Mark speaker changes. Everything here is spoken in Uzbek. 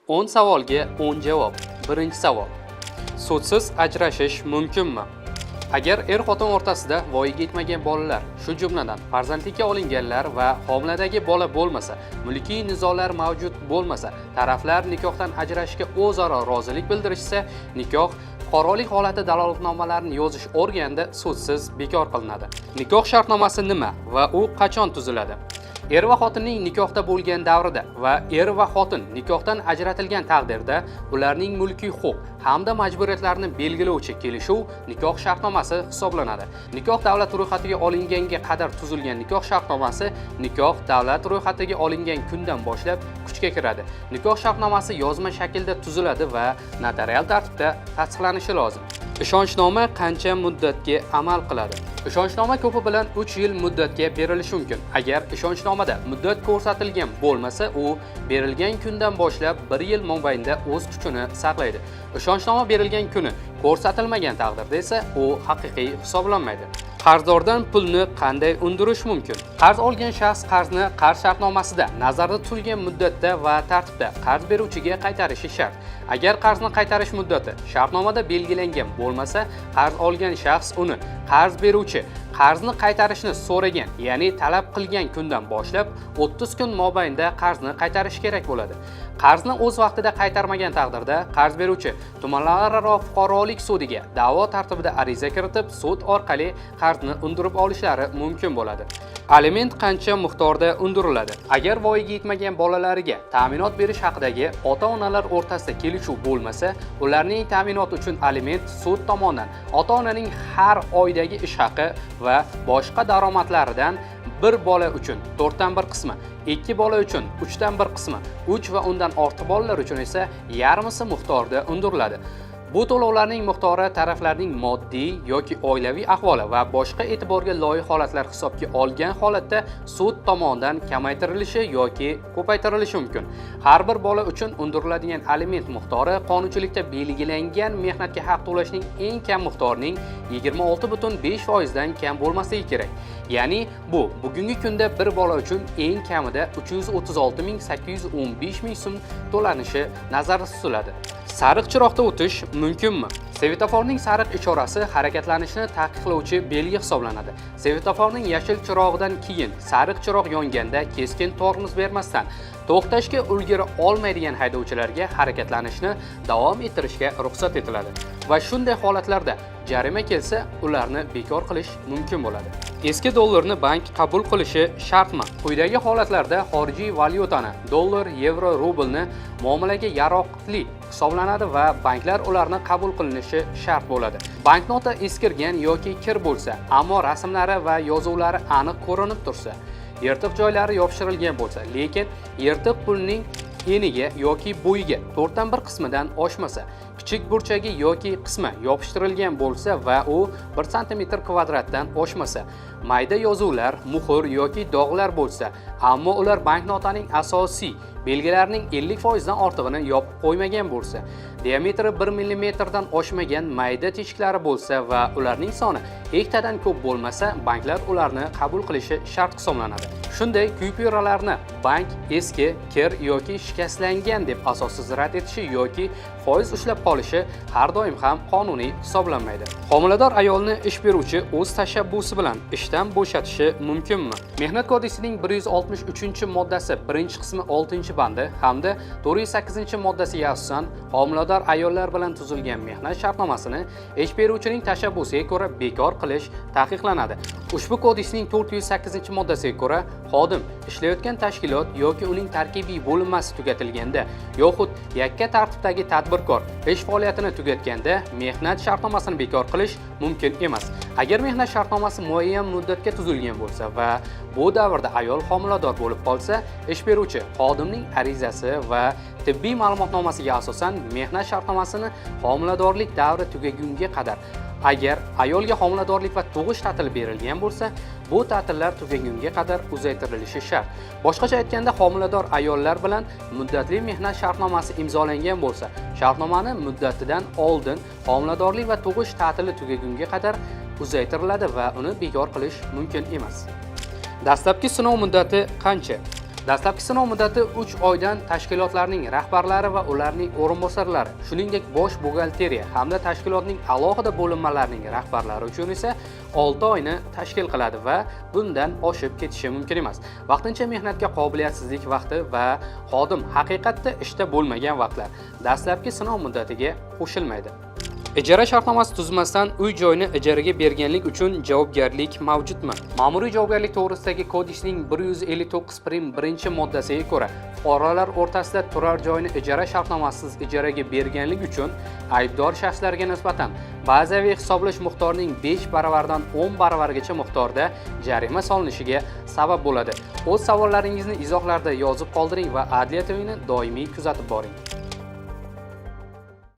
Speaker 1: 10 savolga 10 javob. Birinchi savol. Sudsiz ajrashish mumkinmi? Agar er-xotin o'rtasida voyaga yetmagan bolalar, shu jumladan farzandlikka olinganlar va homiladagi bola bo'lmasa, mulkiy nizolar mavjud bo'lmasa, taraflar nikohdan ajrashishga o'zaro rozilik bildirishsa, nikoh fuqarolik holati dalolatnomalarini yozish organida sudsiz bekor qilinadi. Nikoh shartnomasi nima va u qachon tuziladi? Er va xotinning nikohda bo'lgan davrida va er va xotin nikohdan ajratilgan taqdirda ularning mulkiy huquq hamda majburiyatlarini belgilovchi kelishuv nikoh shartnomasi hisoblanadi. Nikoh davlat ro'yxatiga olinganga qadar tuzilgan nikoh shartnomasi nikoh davlat ro'yxatiga olingan kundan boshlab kuchga kiradi. Nikoh shartnomasi yozma shaklda tuziladi va notarial tartibda tasdiqlanishi lozim. Ishonchnoma qancha muddatga amal qiladi? Ishonchnoma ko'pi bilan 3 yil muddatga berilishi mumkin. Agar ishonchnomada muddat ko'rsatilgan bo'lmasa, u berilgan kundan boshlab 1 yil mobaynida o'z kuchini saqlaydi. Ishonchnoma berilgan kuni ko'rsatilmagan taqdirda esa u haqiqiy hisoblanmaydi. Qarzdordan pulni qanday undirish mumkin? Qarz olgan shaxs qarzni qarz shartnomasida nazarda tutilgan muddatda va tartibda qarz beruvchiga qaytarishi shart. Agar qarzni qaytarish muddati shartnomada belgilangan bo'lmasa, qarz olgan shaxs uni qarz beruvchi qarzni qaytarishni so'ragan, ya'ni talab qilgan kundan boshlab 30 kun mobaynida qarzni qaytarishi kerak bo'ladi. Qarzni o'z vaqtida qaytarmagan taqdirda qarz beruvchi tumanlararo fuqarolik sudiga da'vo tartibida ariza kiritib, sud orqali qarzni undirib olishlari mumkin bo'ladi. Aliment qancha miqdorda undiriladi? Agar voyaga yetmagan bolalariga ta'minot berish haqidagi ota-onalar o'rtasida kelishuv bo'lmasa, ularning ta'minoti uchun aliment sud tomonidan ota-onaning har oydagi ish haqi va boshqa daromadlaridan bir bola uchun to'rtdan bir qismi, ikki bola uchun uchdan bir qismi, uch va undan ortiq bolalar uchun esa yarmisi miqdorida undiriladi. Bu to'lovlarning miqdori taraflarning moddiy yoki oilaviy ahvoli va boshqa e'tiborga loyiq holatlar hisobga olgan holatda sud tomonidan kamaytirilishi yoki ko'paytirilishi mumkin. Har bir bola uchun undiriladigan aliment miqdori qonunchilikda belgilangan mehnatga haq to'lashning eng kam miqdorining 26,5% dan kam bo'lmasligi kerak. Ya'ni bu bugungi kunda bir bola uchun eng kamida 336 815 ming so'm to'lanishi nazarda tutiladi. Sariq chiroqda o'tish mumkinmi? Svetoforning sariq ishorasi harakatlanishni taqiqlovchi belgi hisoblanadi. Svetoforning yashil chirog'idan keyin sariq chiroq yonganda keskin tormoz bermasdan to'xtashga ulgura olmaydigan haydovchilarga harakatlanishni davom ettirishga ruxsat etiladi. Va shunday holatlarda jarima kelsa, ularni bekor qilish mumkin bo'ladi. Eski dollarni bank qabul qilishi shartmi? Quyidagi holatlarda xorijiy valyutani, dollar, yevro, rublni muomalaga yaroqli hisoblanadi va banklar ularni qabul qilinishi shart bo'ladi. Banknota eskirgan yoki kir bo'lsa, ammo rasmlari va yozuvlari aniq ko'rinib tursa, yirtiq joylari yopishtirilgan bo'lsa, lekin yirtiq pulning eniga yoki bo'yiga to'rtdan bir qismidan oshmasa, kichik burchagi yoki qismi yopishtirilgan bo'lsa va u 1 santimetr kvadratdan oshmasa, mayda yozuvlar, muhr yoki dog'lar bo'lsa, ammo ular banknotaning asosiy belgilarining 50% dan ortig'ini yopib qo'ymagan bo'lsa, diametri 1 millimetrdan oshmagan mayda teshiklari bo'lsa va ularning soni ikkitadan ko'p bo'lmasa, banklar ularni qabul qilishi shart hisoblanadi. Shunday kupyuralarni bank eski, kir yoki shikastlangan deb asossiz rad etishi yoki foiz ushlab qolishi har doim ham qonuniy hisoblanmaydi. Homilador ayolni ish beruvchi o'z tashabbusi bilan ishdan bo'shatishi mumkinmi? Mehnat kodeksining 163-moddasi 1-qismi 6-bandi hamda 408-moddasiga asosan homilador ayollar bilan tuzilgan mehnat shartnomasini ish beruvchining tashabbusiga ko'ra bekor qilish taqiqlanadi. Ushbu kodeksning 408-moddasiga ko'ra, xodim ishlayotgan tashkilot yoki uning tarkibiy bo'linmasi tugatilganda yoxud yakka tartibdagi tadbirkor ish faoliyatini tugatganda mehnat shartnomasini bekor qilish mumkin emas. Agar mehnat shartnomasi muayyan muddatga tuzilgan bo'lsa va bu davrda ayol homilador bo'lib qolsa, ish beruvchi xodimning arizasi va tibbiy ma'lumotnomasiga asosan mehnat shartnomasini homiladorlik davri tugagunga qadar, agar ayolga homiladorlik va tug'ish ta'tili berilgan bo'lsa, bu ta'tillar tugagunga qadar uzaytirilishi shart. Boshqacha aytganda, homilador ayollar bilan muddatli mehnat shartnomasi imzolangan bo'lsa, shartnomani muddatidan oldin homiladorlik va tug'ish ta'tili tugagunga qadar uzaytiriladi va uni bekor qilish mumkin emas. Dastlabki sinov muddati qancha? Dastlabki sinov muddati 3 oydan tashkilotlarning rahbarlari va ularning o'rinbosarlari, shuningdek bosh buxgalteriya hamda tashkilotning alohida bo'linmalarining rahbarlari uchun esa 6 oyni tashkil qiladi va bundan oshib ketishi mumkin emas. Vaqtincha mehnatga qobiliyatsizlik vaqti va xodim haqiqatda ishda bo'lmagan vaqtlar dastlabki sinov muddatiga qo'shilmaydi. Ijara shartnomasi tuzmasdan uy-joyni ijaraga berganlik uchun javobgarlik mavjudmi? Ma'muriy javobgarlik to'g'risidagi kodeksning 159 prim 1-moddasiga ko'ra, fuqarolar o'rtasida turar joyni ijara shartnomasiz ijaraga berganlik uchun aybdor shaxslarga nisbatan bazaviy hisoblash miqdorining 5 baravardan 10 baravargacha miqdorda jarima solinishiga sabab bo'ladi. O'z savollaringizni izohlarda yozib qoldiring va Adliya TVni doimiy kuzatib boring.